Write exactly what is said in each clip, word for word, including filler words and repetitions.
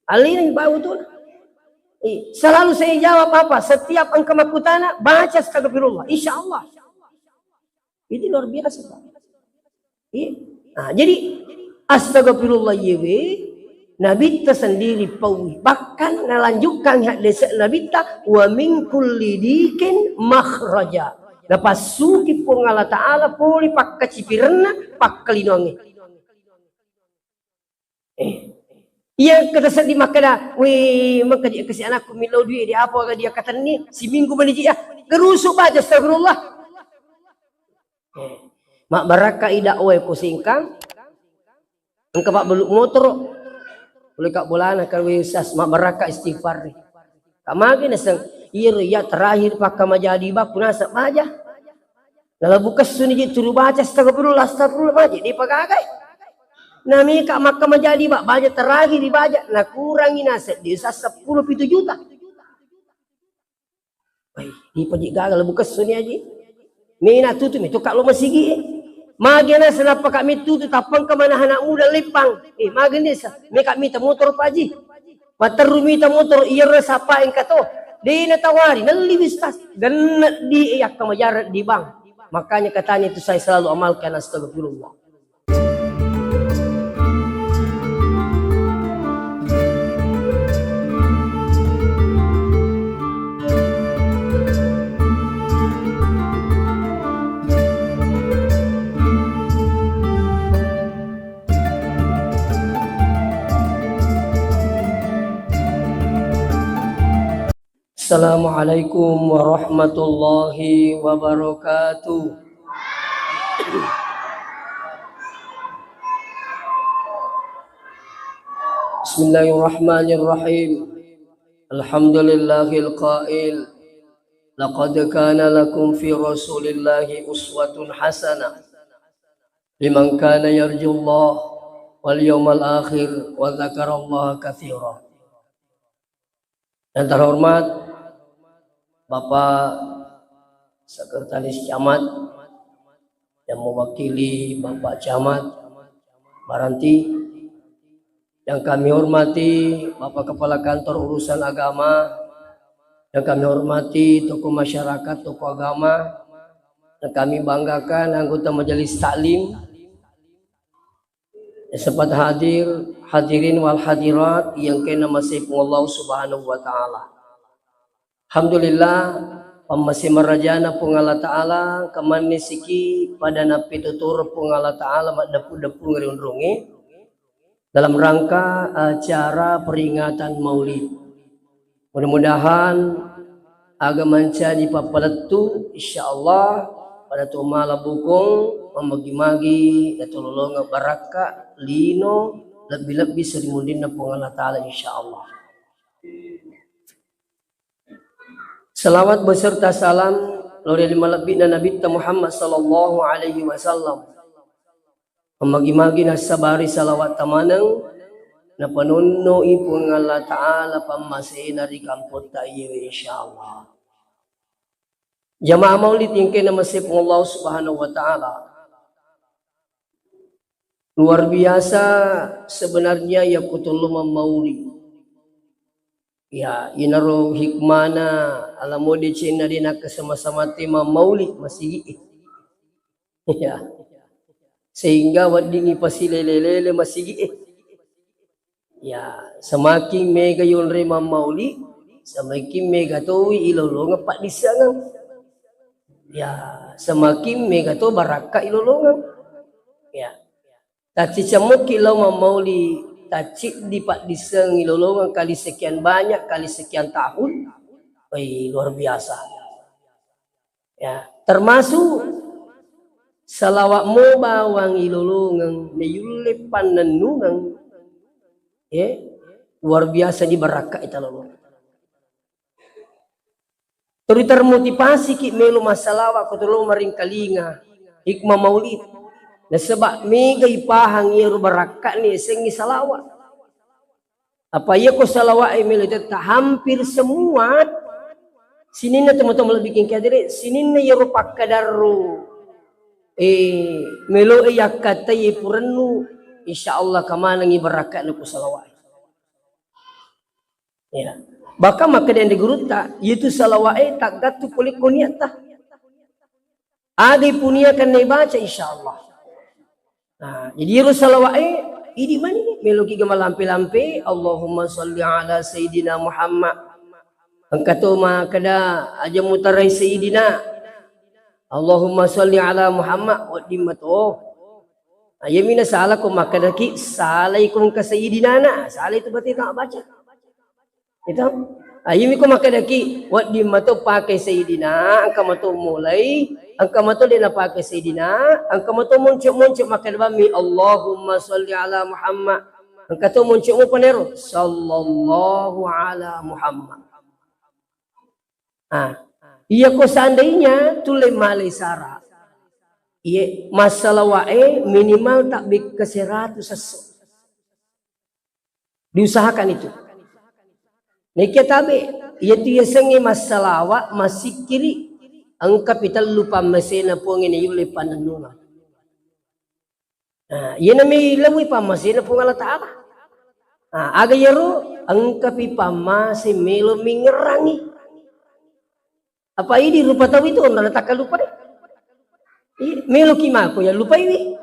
Alena mi bau tu. Eh, selalu saya jawab apa? Setiap engka makkutana, baca astagfirullah. Insya Allah. Itu luar biasa, Pak. Iya. Nah, jadi astagfirullah iyewe Nabitta sendiri paui. Bahkan nalanjutkan hadis Nabitta, "Wa min kulli dikin makhraja." Napassuki Puang Allah Ta'ala pole pakkacipirenna, pakkalinoangnge. Eh. Iya, kata seddi makkeda, "Wih, mengkaji kasi anakku millau duit di apa aga dia katenni, siminggu mani ji ah." Kerusu baca astagfirullah. Eh. Mabbarakka i dakwah ko singkang, engka pabbelu motoro. Boleh kak bolana kan wih sas, mabbarakka istighfar. Kamagi naseng, iyaro iya terakhir pakka majadi bakku naseng baja. Nalabu kessuni je turu baca astagfirullah, astagfirullah, maje de pagagai. Nameka makka majadi ba, baja terakhir ibaja, nakurangi naseng desa seppulo pitu juta. Wai, dipaji gaga labu kessuni aji. Mena tutu mi tukak lo masigi. Mage nasa nappa kak mi tutu tappang ke mana anak muda lepang. Eh, mage nesa, meka mita motor paji. Matteru mita motor, iyaro sapa engka to. De natawari, nelli bistas. Genne di yakka majarre di bank. Makanya katanya itu saya selalu amalkan astagfirullah. Assalamualaikum warahmatullahi wabarakatuh. Bismillahirrahmanirrahim. Alhamdulillahil qail, "Laqad kana lakum fi Rasulillahi uswatun hasanah liman kana yarjullah wal yawmal akhir wa dzakarallaha katsira." Yang terhormat Bapak Sekretaris Camat yang mewakili Bapak Camat Baranti, yang kami hormati Bapak Kepala Kantor Urusan Agama, yang kami hormati tokoh masyarakat, tokoh agama, yang kami banggakan anggota Majelis Taklim, sempat hadir, hadirin wal hadirat yang kena masih Allah Subhanahu wa Ta'ala. Alhamdulillah, pammase marajana Puang Allah Ta'ala, kamanne siki pada nappituturu Puang Allah Ta'ala maddepu-depu ngeri unrungi dalam rangka acara peringatan Maulid. Mudah-mudahan aga mancaji pappalettu, insyaallah, pada to mala bukung, mammagi-magi, natololongeng barakka, lino, lebbi-lebbi seri munrinna Puang Allah Ta'ala, insyaallah. Salawat beserta salam lao ri malebbi'na Nabitta Muhammad sallallahu alaihi wasallam. Mammagi-magi nassabari salawatta maneng, napanonno'i Puang Allah Ta'ala pammasena ri kampotta iyewe, insyaallah. Jamaah maulid engkae namaseipung Allah Subhanahu wa Ta'ala. Luar biasa sebenarnya yakko tollo mammauli. Ya, inaro hikmana alamode cenna de nakkasama-samate mammauli masigi. Ya. Sehingga weddingngi pasilele-lele masigi. Ya, semakin mega yonre mammauli, semakin mega toi ilolongeng paddissengeng. Ya, semakin mega to barakka ilolongeng. Ya. Taccicemmukki lao mammauli, tacciddi paddisseng ilolongeng kali sekian banyak, kali sekian tahun. Woi, luar biasa. Ya, termasuk salawat mo bawang ilolongeng, nayulle pannennungeng. Ya, luar biasa di barakka ita lolongeng. Tuli termotivasiki melo massalawa ko tolo maringkalinga hikmah maulid. Nasaba mega ipahang iyaro barakka'na yasengnge salawa. Apa iya ko salawa e melo tetta hampir semua sininna teman-teman lebih king kadere sininna iyaro pakkadarro eh melo e yakkattai purennu insyaallah kamanengi barakka'na ko salawa e. Ya. Bahkan makkeda ende gurutta, itu salawa'e taggattu pole ko niatta. Aga ipuniakan naibaca, insyaallah. Nah, jadi ero salawa'e, idi mani, meloki ga malampe-lampe, Allahumma sholli ala Sayyidina Muhammad. Engka to makkeda aja mutarai Sayyidina. Allahumma sholli ala Muhammad, wedding mato. Nah, iyami nasala ko makkedaki, salai ko engka Sayyidina na, salai tu berarti tak baca. Itu. Ah, iyami ko makkedaki, wedding mato pake Sayyidina, engka mato mulai, engka mato de napake Sayyidina, engka mato monce-monce makkeda bammi, Allahumma sholli ala Muhammad. Engka to monce mo panero, sallallahu ala Muhammad. Ah, iya ko seandainya tulle malai sara. Iya, massalawae minimal tabbekka seratu sesso. Diusahakan itu. Nekia tabe, iya tu yasengnge massalawa, massikkiri, engka pitellu pammasena Puangnge nayulle pannennungeng. Nah, iyana mi lewwi pammasena Puang Allah Ta'ala. Nah, aga iyaro engkapi pammase melo mingngerangi. Apa idi rupa tau itu onna natakkalupai. Iya, meloki mako yallupaiwi.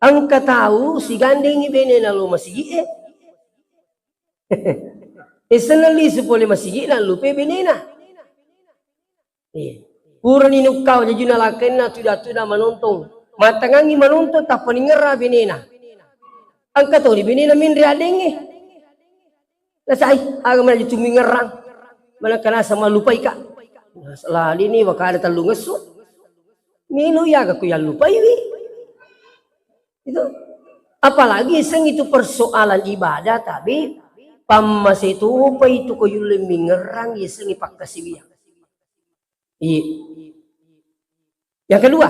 Engka tau sigandengi benena lo masigi e. Esenna lisu pole masigi na lupe benena. Iya. Purani nukkau jajuna lakenna tuda-tuda manontong. Matangangi manontong tappa ningerra benena. Engka toni benena menre adengnge. Nasai, aga maju tumingerrang. Manakka nasa malupaika. Nah, selalini wakada tellu ngesso. Melo yaga ku yallupaiwi. Itu. Apalagi seng itu persoalan ibadah, tapi pammase topa itu ko yulle mingerrang, isengi pakkasiwiang. Iya. Yang kedua,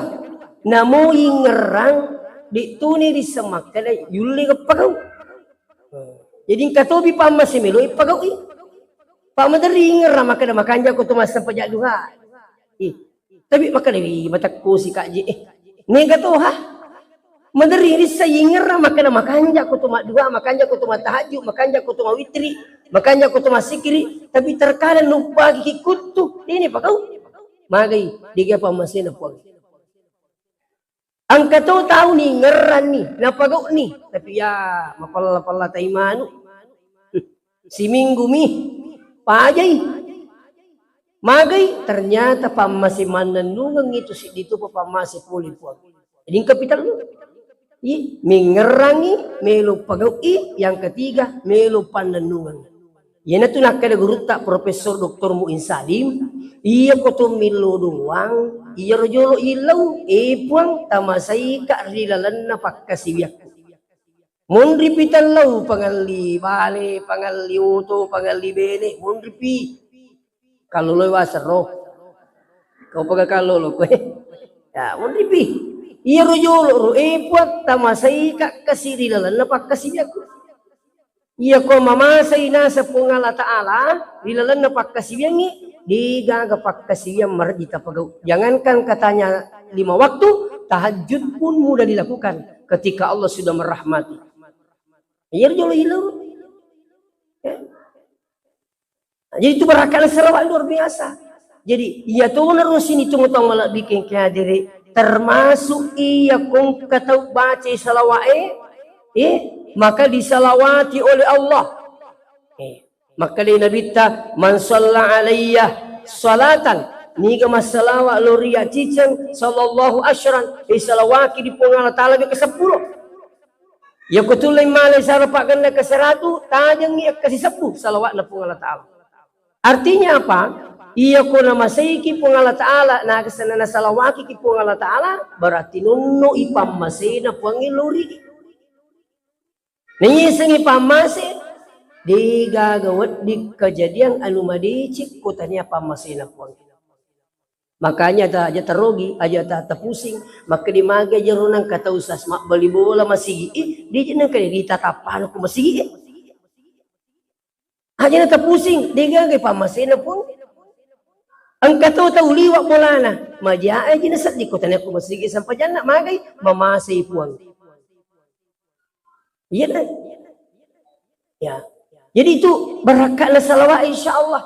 namo ingerrang di tuni di semakkeda yulle pagau. Jadi engka tobi pammase melo ipagau'i. Pak maderri ingerrang makkeda makanja ko tu massempajang duha. Ih, tapi makkeda wi matakkusi kak je. Eh, nega toha. Maderri rissa ingerrang makkeda makanja ko tu madduha, makanja ko tu matahajju, makanja ko tu mawitri, makanja ko tu massikiri. Tapi terkadang nubbagi kikuttu, ini pagau. Magai, dega pammasena Puang. Engka to tau ni ngerranni, napagau'ni, tapi ya mapella-pella tai manu. Siminggu mi pajai. Magai, ternyata pammase mannennungeng itu siddi tu pammase pole Puang. Jadi engka pitellu. I, mingerrangi, melo pagau'i, yang ketiga, melo pannennungeng. Iyanatu nakkeda gurutta Profesor Doktor Muin Salim, iya ko to millo doang, iyaro jolo illau, eh Puang, tamasaika ri lalenna pakkasiwiakku. Monripi tellau, pangelli bale, pangelli oto, pangelli bene, monripi. Kalloloi waseng ro. Kau pega kallolo koe. Ya, monripi. Iyaro jolo ro, eh Puang, tamasaika kasi ri lalenna pakkasiwiakku. Iya ko mamasei naseng Puang Allah Ta'ala ri lalenna pakkasiwiangngi, degaga pakkasiwiang marejji tapagau. Jangankan katanya lima waktu, tahajud pun mudah dilakukan ketika Allah sudah merahmati. Iya jolo ilmu. Ya. Jadi itu barakana sarawa luar biasa. Jadi iya tona ro sini tongtong malebbi kengke hadiri, termasuk iya kongka tau baca salawa'e, eh, maka disalawati oleh Allah. Eh, maka dari Nabitta, "Man shalla alayya salatan," niga massalawa lo ri ciceng, "sallallahu asyran," eh, salawaki di Puang Allah Ta'ala beka seppulo. Iya ko tullei malai sara pagganna ke seratu, tajengi akka sisebbu salawatna Puang Allah Ta'ala. Artinya apa? Iya ko namaseiki Puang Allah Ta'ala, na kesana nasalawaki ki Puang Allah Ta'ala, berarti nonno ipammasena Puang lori. Naisengi pammase, degaga wedding kejadian anu madeceng ko tania pammasena Puang. Makanya ta aja tarogi, aja ta tapusing. Makkedi mage jero nangka tau sas mabbali bola masigi, eh, dia je nangka dia tatappana ku masigi. Aja na tapusing, degaga pammasena Puang. Engka to tau liwa bolana, maja aja na seddi ko tania ku masigi sampajanna magai mamasei Puang. Iya na. Ya. Jadi itu barakka'na salawat, insya Allah.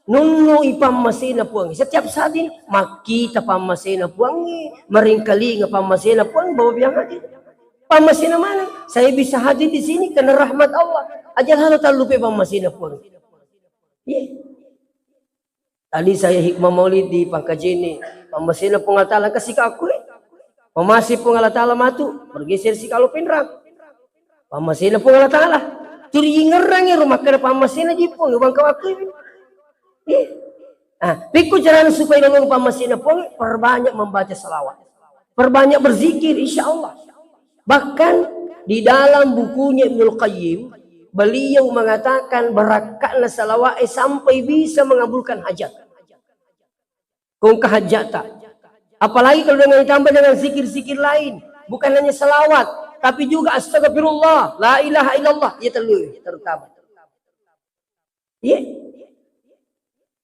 Nunnu i pammasena Puang. Setiap saat ini, makkita pammasena Puang, maringkalinga pammasena Puang, bawa biang aja. Pammasena mana? Saya bisa hadir di sini karena rahmat Allah. Aja halo tallupe pammasena Puang. Iya. Tadi saya hikmah maulid di Pangkajene, pammasena Puang Allah Ta'ala kasih ke aku, eh. Pammasena Puang Allah Ta'ala matu, bergeser si kalau Pinrang. Pammasena Puang Allah Ta'ala. Turi ingerrang ero makkeda pammasena ji Puang, bangka waktu ini. Eh. Ah, pikku carana supaya lolong pammasena Puang, perbanyak membaca salawat. Perbanyak berzikir, insya Allah. Bahkan di dalam bukunya Ibnul Qayyim, beliau mengatakan barakka'na salawat, eh, sampai bisa mengabulkan hajat. Kong hajata. Apalagi kalau dengan ditambah dengan zikir-zikir lain, bukan hanya salawat, tapi juga astagfirullah, la ilaha illallah, ya telu terutama. Iya.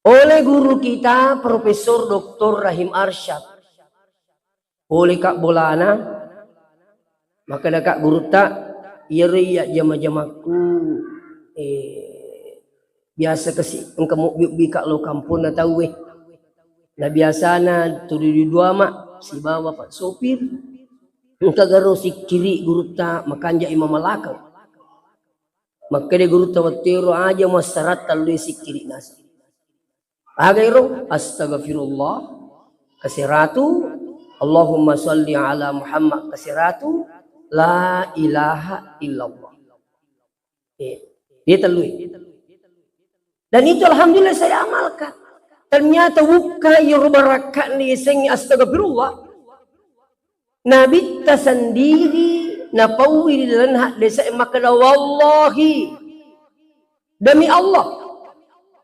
Oleh guru kita Profesor Doktor Rahim Arsyad. Oleh Kak Bolana, makkeda Kak Gurutta, iyaro iya jama-jamakku, eh, biasa kasi engka mobbi-obbi Kak lo kamponna tauwe. Na biasana tuli dua ma sibawa Pak Sopir. Engka garo sikkiri Gurutta makanja imam malakang. Makkeda Gurutta, wettero aja massaratta lui sikkiri naseng. Aga ero? Astagfirullah kaseratu, Allahumma shalli ala Muhammad kaseratu, la ilaha illallah. Eh, dia telu. Dan itu alhamdulillah saya amalkan. Ternyata wukka iyaro barakka ni sengi astagfirullah. Nabitta sendiri napaui ri lalenna haddese'e makkeda, "Wallahi," demi Allah,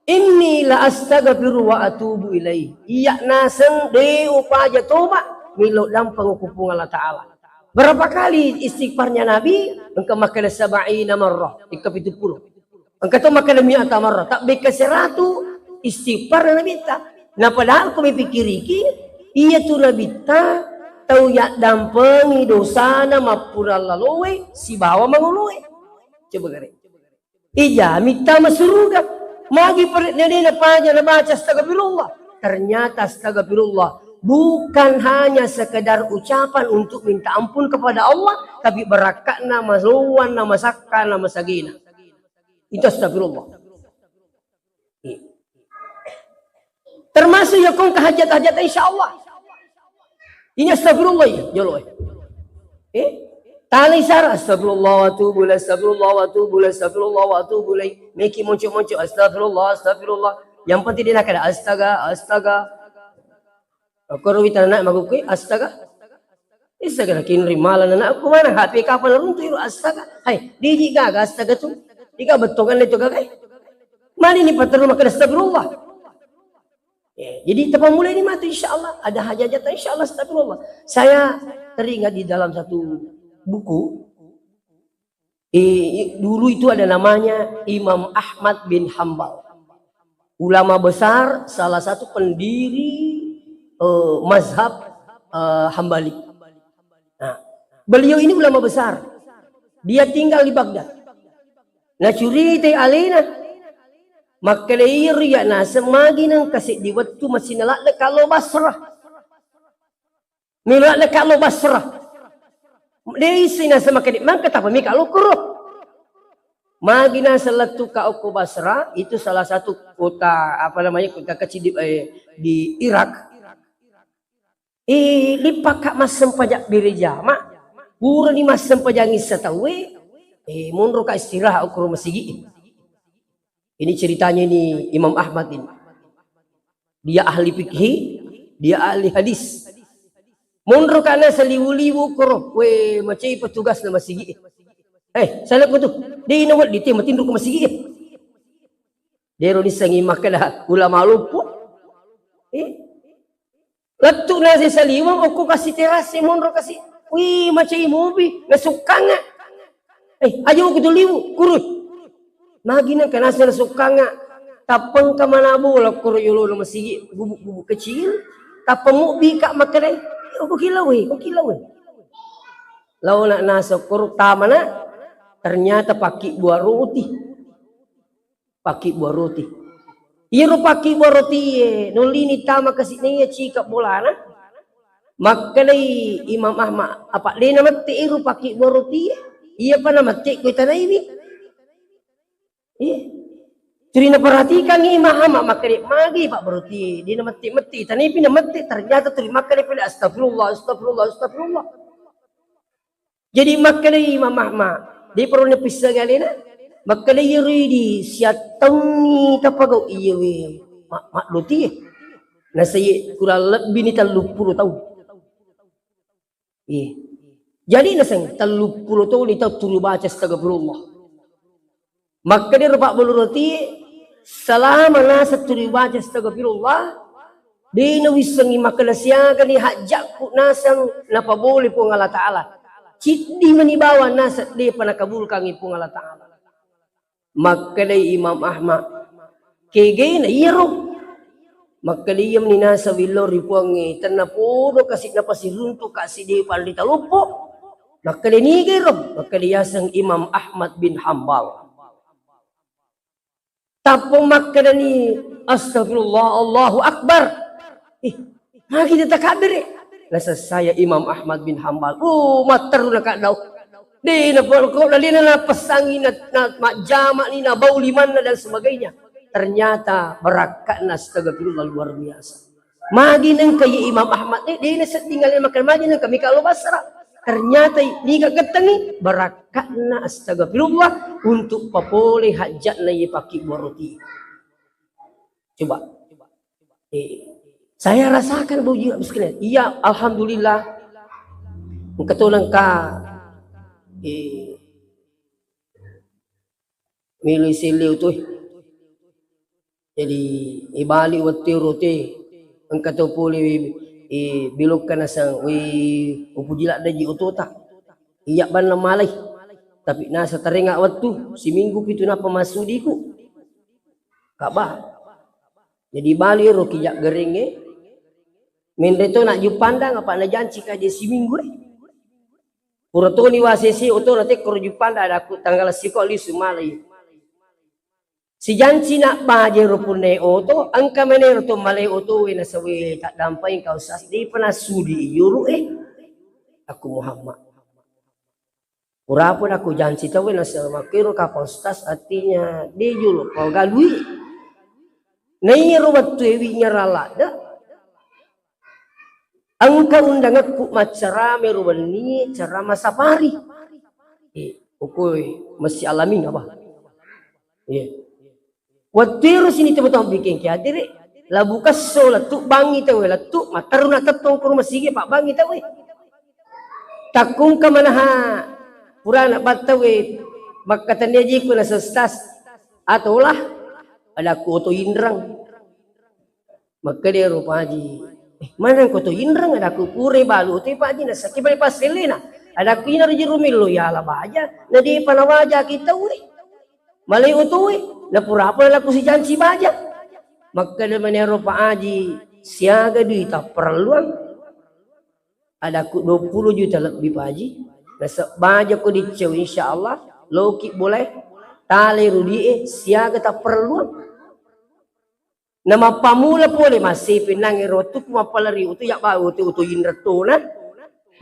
"inni la astaghfiru wa atubu ilaih." Iya naseng de upaja toba, milo dampeng ku Puang Allah Ta'ala. Berapa kali istighfarnya Nabi? Engka makkeda sab'ina marrah, engka pitu pulo. Engka to makkeda mi'ata marrah, tabbekka seratu istighfar Nabitta. Na padahal ko mipikiriki, iya tu Nabitta tau yaddampengi dosana mappura laloe sibawa mangoloe. Coba gare. Ija mitta masuruga. Magi pare-, nene napaja nabaca astagfirullah. Ternyata astagfirullah bukan hanya sekedar ucapan untuk minta ampun kepada Allah, tapi barakka'na, malowanna, masakkana, masagena. Itu astagfirullah. Iya. Termasuk ya kong kehajat-hajat, insya Allah. Ini astagfirullah ya, jolo, eh. Eh? Tali sara, astagfirullah wa atubu ilaih, astagfirullah wa atubu ilaih, astagfirullah wa atubu ilaih. Meki monco-monco, astagfirullah, astagfirullah. Yang penting dia nak ada astaga, astaga. Koro wita anak magukkue, astaga. Astaga, nakinri malang anakku mana? H P kapal runtu iro, astaga. Hai, diji gaga astaga tu. Iga bettongan itu gaga. Mani ni paterru makkeda astagfirullah. Ya, jadi tapamulai ni matu, insya Allah. Ada hajat-hajat, insya Allah, astagfirullah. Saya teringat di dalam satu buku, Eh, dulu itu ada namanya Imam Ahmad bin Hambal. Ulama besar, salah satu pendiri, eh, mazhab, eh, Hambali. Nah, beliau ini ulama besar. Dia tinggal di Baghdad. Nacuritai alena. Makkeda iyaro iya naseng magi nengka seddi wettu masina ladde kalo Basrah. Melo ladde kalo Basrah. De isseng naseng makkeda mangka tappa mika lokoro. Magi naseng lettu ka okko Basrah, itu salah satu kota, apa namanya, kota kecil di, eh, di Irak. Eh, lippa ka massempajang berjama, purani massempajang issa tauwe, eh, monro ka istirahat okko masigi. Ini ceritanya ini Imam Ahmad ini. Dia ahli fikih, dia ahli hadis. Monro kana saliwu-liwu koro, we macai petugas na masigi. Eh, salah ko tu. Dia ina wal di tema tinru ko masigi. Dia ro disangi makkeda ulama luppu. Eh, Lettu nase saliweng okko kasi terase monro kasi. Wih, macai mobi, nasukkangnga. Eh, aja ko tu liwu, kurut. Magi nengka nase nasukkangnga. Tappengka mana bola koro yolo masigi, gubuk-gubuk kecil. Tappa mobbi ka makkedai, "Oh, ko kilau, eh, ko kilau, eh." Laona nase koro tamana, ternyata pakki buah roti. Pakkibbuang roti. Iyaro pakkibbuang rotie, nollini tama kasi' naiya cika' bolana. Makkedai Imam Ahmad, "Apa' de' namette' ero pakkibbuang rotie? Iyapa namette' ko itanaiwi." Iya. Tuli naperhatikangngi Imam Ahmad, makkeda, "Magi pakkibbuang rotie, de' namette'-mette', itanaipi namette'." Ternyata tuli makkeda pole, "Astagfirullah, astagfirullah, astagfirullah." Jadi makkedai Imam Ahmad, de' perlu napissengi alena, makkeda, "Iyaro idi siattaungngi tapagau' iyawe ma-, maddotie." Nasaiye kurang lebbini telluppulo taung. Iya. Jadi naseng telluppulo taung ni tau tuli baca astagfirullah. Makkedaro pabbulu roti, selama naseng tuli baca astagfirullah, de' nawissengngi makkeda siagani hajjakku naseng napabole Puang Allah Ta'ala. Ciddi mani bawang naseng de'pa nakabulkangngi Puang Allah Ta'ala. Makkedai Imam Ahmad, "Kegena iyaro?" Makkeda, "Iya mani naseng willau ri Puangnge, tennapodo kasi' napasiruntu' kasi' de' panrita loppo." Makkeda, "Niga ero?" Makkeda, "Yaseng Imam Ahmad bin Hambal." Tappa makkedani, "Astagfirullah, Allahu Akbar." Ih, magi takabbere? Nasessaya Imam Ahmad bin Hambal. Oh, matteru nakaddau. De' na pokokna de' na napessangi na, na majjamani, nabau limanna dan sebagainya. Ternyata barakka'na astagfirullah luar biasa. Magi nengka iye Imam Ahmad, eh, de' nasedding alena makkeda magi nengka mika lo Basra. Ternyata i-, niga gettengi barakka'na astagfirullah untuk papole hajja'na iye pakkibbuang roti. Coba. Eh, saya rasakan bau jiwa sekalian. Iya, alhamdulillah. Engka to nengka, eh, melo iselleu to, eh. Jadi, ibali wettu ero te, engka to pole, eh, bilokka naseng, "Wei, upoji laddeji otota." Iya banna malai. Tapi naseng tarengnga wettu, siminggu pitu nappa massudiku. Kaba. Jadi, bali ero ki jaggerengnge. Menre to na Juppandang, apa najanci ka je siminggu, eh. Pura toni wasese oto natekkoro Juppandang, adakku tanggal siko lisu malai. Sijanci na baja ero punna oto, engka menero to malai oto we nasawe taddampai engka Ustaz, de'pa nassudi iyuru, eh. Aku Muhammad. Purapa nakku janci tauwe nasaba makkero kapang Ustaz, artinya de' jolo pau galui. Naiyaro wettu ewi nyerang ladde'. Engka undangekku maccarama ero wenni, carama safari. Eh, okoi Masjid Alamin apa? Iya. Wettuero sini teman-teman bikin ki hadere, labu kesso lettu bangi tauwe lettu, matteru na tettong ko rumah sige pak bangi tauwe. Takkungka manaha purana battawe makkatennia jiku na sestas atolah, adakku oto inreng. Makkeda ero Pak Haji, "Eh, maneng ko to inreng?" Adakku, "Pura balu oto Pak Haji, nasakki bale passellena." Adakku, "Inaro jero mello yala baja, na depa nawajaki tauwe. Malai otoe, na purapa lakku sijanci baja." Makkeda mani ero Pak Haji, "Siaga dui tapparelluang?" Adakku, "Duappulo juta lebbi Pak Haji. Nasaba baja ko diccau, insya Allah, loki bolae, talai rudi'e, siaga tapparelluang." Namappamula pole massepennang ero wettukku mappalari oto, yabba oto, oto inreng tona.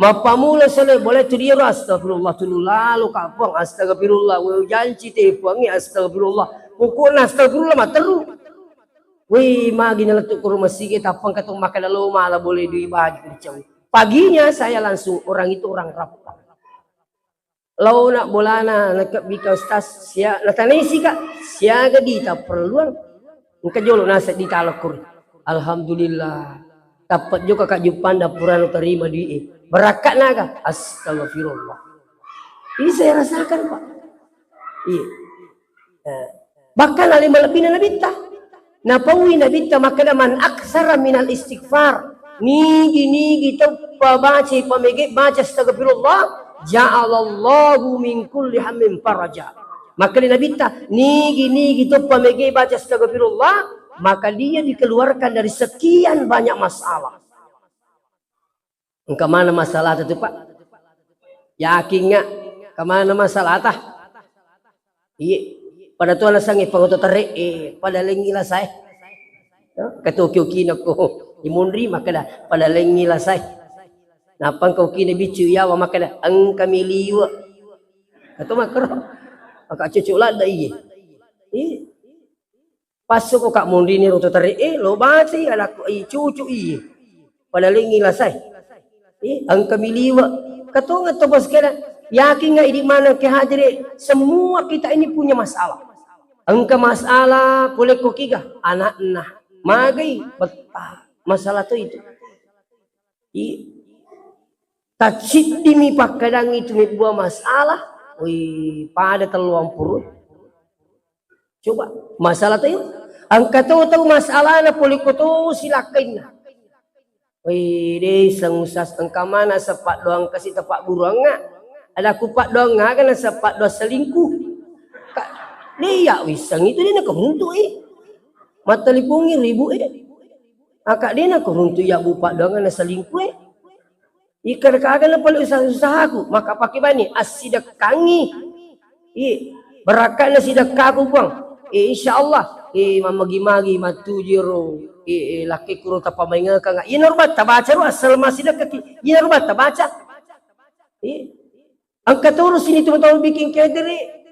Mappamula sole bole tu diero, astagfirullah, tulu lalo kapang, astagfirullah, we ujanci te puangnge, astagfirullah. Pokokna astagfirullah matteru. Wei, magi nalettu ko rumah sige, tappang katong makkeda lo mala bole dui baju dicawi. Paginya saya langsung, orang itu orang Rappang. Laona bolana, nakebbika Ustaz, sia-, natanesi ka, siaga dita perluang. Engka jolo naseng dita lokkur. Alhamdulillah. Tappa jokka ka Juppandang purana tarima dui e. Barakka'na aga? Astagfirullah. Ini saya rasakan, Pak. Iya. Eh, bahkan ale malebbina Nabitta. Napaui Nabitta makkeda, "Man aktsara minal istighfar." Nigi-nigi tau pabacai pamege baca astagfirullah, ja'alallahu min kulli hammin faraja. Makkeda Nabitta, nigi-nigi tau pamege baca astagfirullah, maka dia dikeluarkan dari sekian banyak masalah. Engka mana masalahta tu, Pak? Yakinga, engka mana masalahta? Iye. Pada tuana sangi pangoto tere e, pada lengi lasae. Katoki-oki nako imunri makkeda pada lengi lasae. Nappa engka okina biccu yawa makkeda engkami liwe. Kato makkero. Maka cocok ladda iye. Ih. Passuko ka munrini roto tere e, lo bacai alakku, ih, cucu iye. Pada lengi lasae. Ih, engkami liwe. Katongeng to bos kena. Yakin nggak idi maneng ke hadire? Semua kita ini punya masalah. Engka masalah pole ko kiga anakna. Magai betta. Masalah to itu. I, taciddimi pakkadangngi tu mebbua masalah, wih, pada telluang puru. Coba, masalah tu, engka to tau masalahna pole ko to silakkainna. Wih, dei sang usas engka mana sepak doang kasi tepak buruangnga. Ada ku pak doang aga na sepak doang selingkuh. Ka, dei ya wisang itu dei na keruntu e. Matalipungi ribu e. Aka dena ko runtu ya bupa doang na selingkuh e. Ika deka aga na pale usaha-usahaku, maka pake bani assidekkangi. I, barakka na sidekkaku, Puang. E, insya Allah, e, mamagi-magi matu jero, e, e, laki kuro tapamaingaka nga. Ina rubatta baca ro asal masidekkaki. Ina rubatta baca. E, Engka toro sini teman-teman bikin kedere,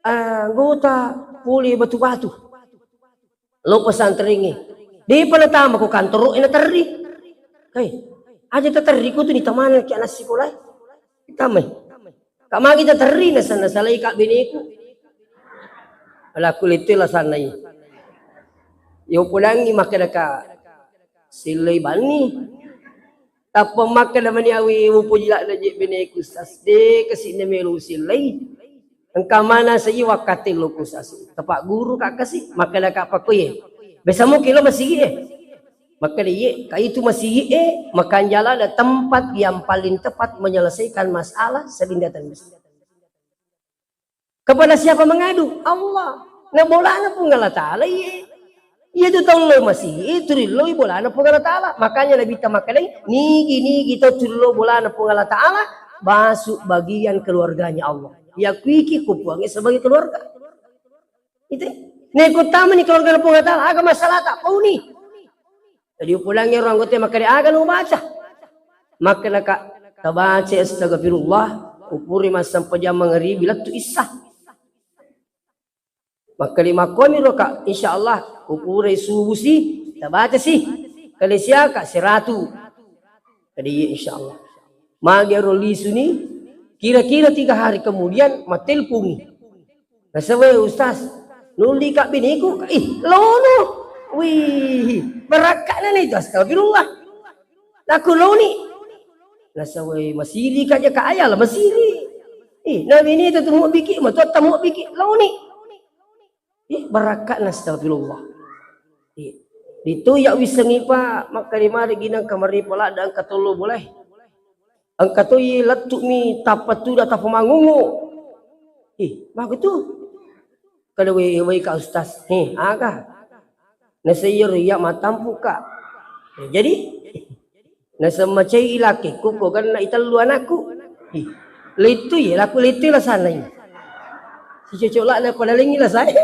anggota pole batu-batu. Lo pesantrengnge. Depa natama ko kantoro e naterri. Hei, aja taterri ko tu ni tamana ki anak sekolah. Tamai. Ka magi taterri na sana salai ka beneku. Ala ku lette la sanai. Yo podangi makkeda ka sillei banni. Tappa makkeda mani awi mupoji ladde je beneku sas de kasi na melo sillei. Engka mana sai wakkate lo ku sas. Tepak guru ka kasi makkeda ka pakko ye. Besamo kilo masigi e. Makkeda ye, ka itu masigi e, makanjala ada tempat yang paling tepat menyelesaikan masalah sebinda tanbis. Kepada siapa mengadu? Allah. Na bolana Puang Allah Ta'ala, iye. Iya tu tau lo masigi, turillo bolana Puang Allah Ta'ala. Makanya Nabi ta makkedai, nigi-nigi tau turillo bolana Puang Allah Ta'ala, masuk bagian keluarganya Allah. Ya kuiki ku Puangnya sebagai keluarga. Itu. Neko tamani keluarga Puang Allah Ta'ala, aga masalah tak pauni. Jadi upulangngi orang anggota makkeda aga nu baca. Makkeda ka tabaca astagfirullah, upuri massempajang mangaribi lettu issa. Makkeda makkuami ro ka, insya Allah upure subuh si, tabaca si. Kale siaka siratu. Jadi iya insya Allah. Magi ro lisuni, kira-kira tiga hari kemudian matelpungi. Nasaba, Ustaz, nulli ka bineku, ih, lono. Wih, barakka'na na itu, astagfirullah. Laku loni. Nasaba, masiri ka aja ka ayah lah, masiri. Ih, na bine itu tu mau bikin, mau tuat mau bikin, loni. Ih, barakka'na, astagfirullah. Ih, itu ya wisengi pa, maka di mari ginang kamari pala dan katolo boleh. Engka to iye lettu'mi tappa tuda tappa mangungu. Ih, maka tu. Kada wei wei ka ustaz. He, aga. Naseyyer iya matampu ka. Jadi nasemmacai ilakekku ko ganna itellu anakku. Ih, lettu ye laku lettu lasanna. Si cocok la na pada lengi la saya.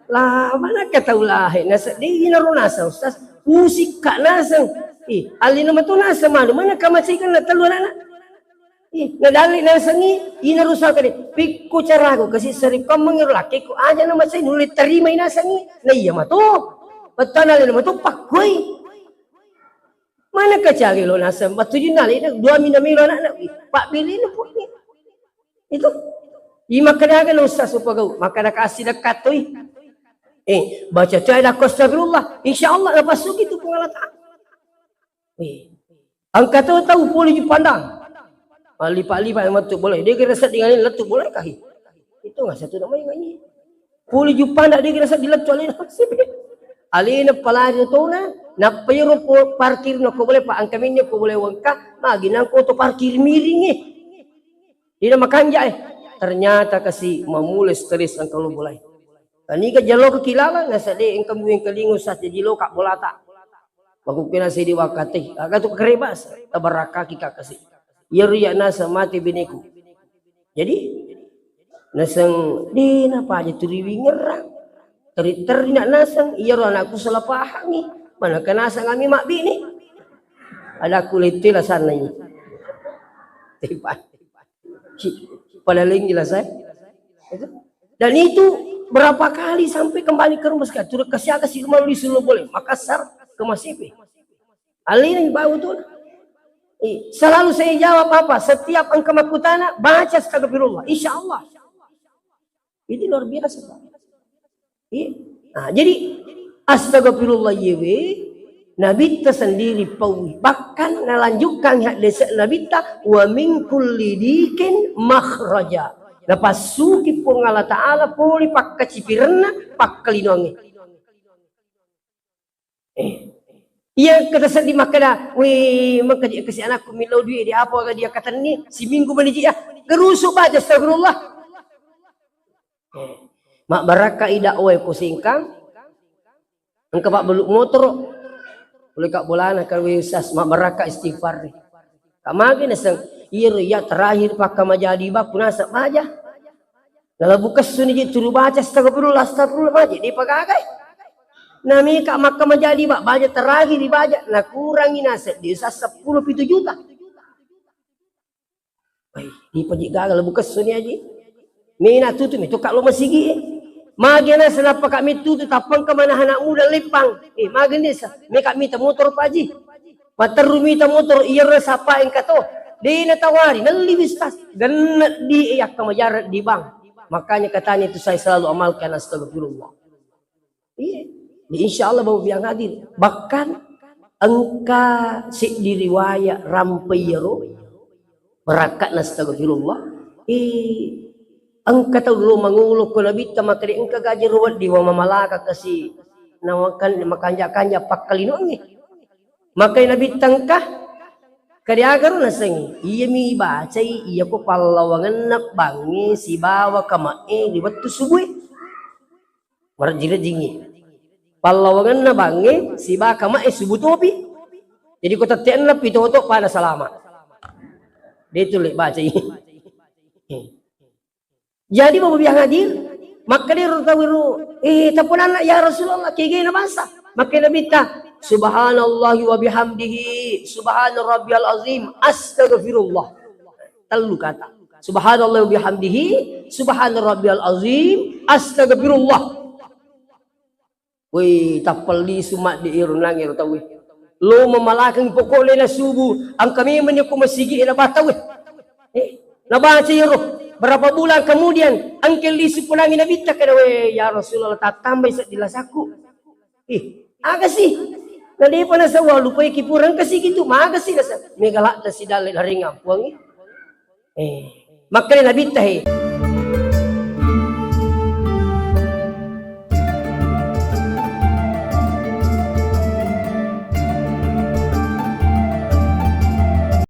Lah, mana ka tau lahe, nasedding inaro naseng, Ustaz. Pusikka naseng. Ih, allina matu naseng manu, mana ka macai kan na tellu anakna. Ih, nadalli nasengi, inaro saka de. Pikku caraku, kasi seri kommeng ro lakekku, aja na macai nulle tarimai nasengi. Na iya matu. Bettana allina matu pakkoi. Mana ka cari lo naseng, batujunna alena, dua mina milo anakna. Ih, pabbirina puni. Itu. Imakkedaga na ustaz upagau, makkeda kasi dekat toi. Eh, baca tu ayat astagfirullah. Insya Allah napassuki tu Puang Allah Ta'ala. Eh. Engka to tau pole Jupandang. Ah, lipa-lipa yang metu boleh. Dia kira sedih dengan lettu boleh kahi. Itu nggak satu namanya nggak ini. Pole Jupandang dia kira sedih lettu alena. Alena palari tona, nappa iro po-, parkir no ko boleh, Pak, angka minnya ko boleh wengka, magi nang ko to parkir miring eh. Ina makanja eh. Ternyata kasi mamule stres engka lo bolai. Taniga jalo ke kilala nasa de engka mueng kelingo sa jadi lo ka bolata. Makukena sedi wakati. Aga tu kerebas tabarakaki ka kasi. Iya riya nasa mati bineku. Jadi Naseng, de' napaja tu riwingerang. Teri-teri nak naseng, iyaro anakku salah pahangi. Mana ke naseng ami mabbini. Ada kulit tu lah sana ini. Tiba. Palaling jelas, eh. Itu. Dan itu berapa kali sampai kembali ke rumah sekali. Turut kasih agak si rumah di Sulu boleh. Makassar ke Masipe. Alina bau tu. Eh, selalu saya jawab apa? Setiap engkau makutana, baca astagfirullah. Insya Allah. Ini luar biasa, Pak. Iya. Nah, jadi astagfirullah yewe, Nabitta sendiri paui. Bahkan nalanjutkan hadis Nabitta, "Wa min kulli dikin makhraja." Napassuki Puang Allah Ta'ala pole pakkacipirenna, pakkalinoangnge. Eh. Iya, kata seddi makkeda, "Wih, mengkaji kasi anakku millau duit di apa dia katenni, siminggu mani ji ya." Gerusu baca astagfirullah. Eh. Mabbarakka i dakwah ko singkang. Engka pabbelu motoro. Boleh kak bolana kan, "Wih, Ustaz, mabbarakka istighfar." Kak magi naseng, "Iya ro, iya terakhir pakka majadi bakku nasa baja." Nalabu kessuni je turu baca astagfirullah, astagfirullah, maje dipagagai. Namika makka majadi, Pak, baja terakhir dibaca, nakurangi naseng desa seppulo pitu juta. Wai, dipaji gaga labu kessuni aji. Mina tutu mitu kak lo masigi. Magi naseng nappa kak mitu tu tappang ke mana anak muda lempang. Eh, magi nesa, meka mita motor paji. Materru mita motor, iyaro sapa engka to. De' natawari, nelli bistas. Genne' di yakka majarre' di bank. Makanya katanya itu saya selalu amalkan astagfirullah. Iya. Di insya Allah bau biang hadir. Bahkan engka seddi riwayat rampe iyaro. Barakka'na astagfirullah. Eh, engka tau lo mangolo ko Nabitta makkeda engka gaji ro wedding wa mamalaka kasi. Nawakan makanja-kanja pakkalinoangnge. Makai Nabitta engka, kadiagaro nasengngi, iyami ibacai iyako pallawangenna bangnge sibawa kama'e ri wettu subue. Marejji-rejjingngi. Pallawangenna bangnge sibawa kama'e subu topi. Jadi ko tette enneng pi toto pada salama. De' tu le bacai. Jadi, Bapak Biang Hadir, makkeda ro tau ro, "Eh, taponanna ya Rasulullah, kegena bangsa." Makkeda Nabitta, "Subhanallahi wa bihamdihi, subhana rabbiyal azim, astagfirullah." Tellu kata. "Subhanallahi wa bihamdihi, subhana rabbiyal azim, astagfirullah." Woi, tappelli sumadde iro nang iro tauwe. Lo mamalakeng pokok lena subuh, engka memang ko masigi na batawe. Eh, nabaca iro. Berapa bulan kemudian, engka lisu punangi Nabitta kada, "We, ya Rasulullah, tattambai seddi lasakku." Ih, aga sih? Na depa nasawa lupai ki pura engka sigi tu, maga sih nasa. Mega ladda si dalle laringang puangi. Eh, makkeda Nabitta he.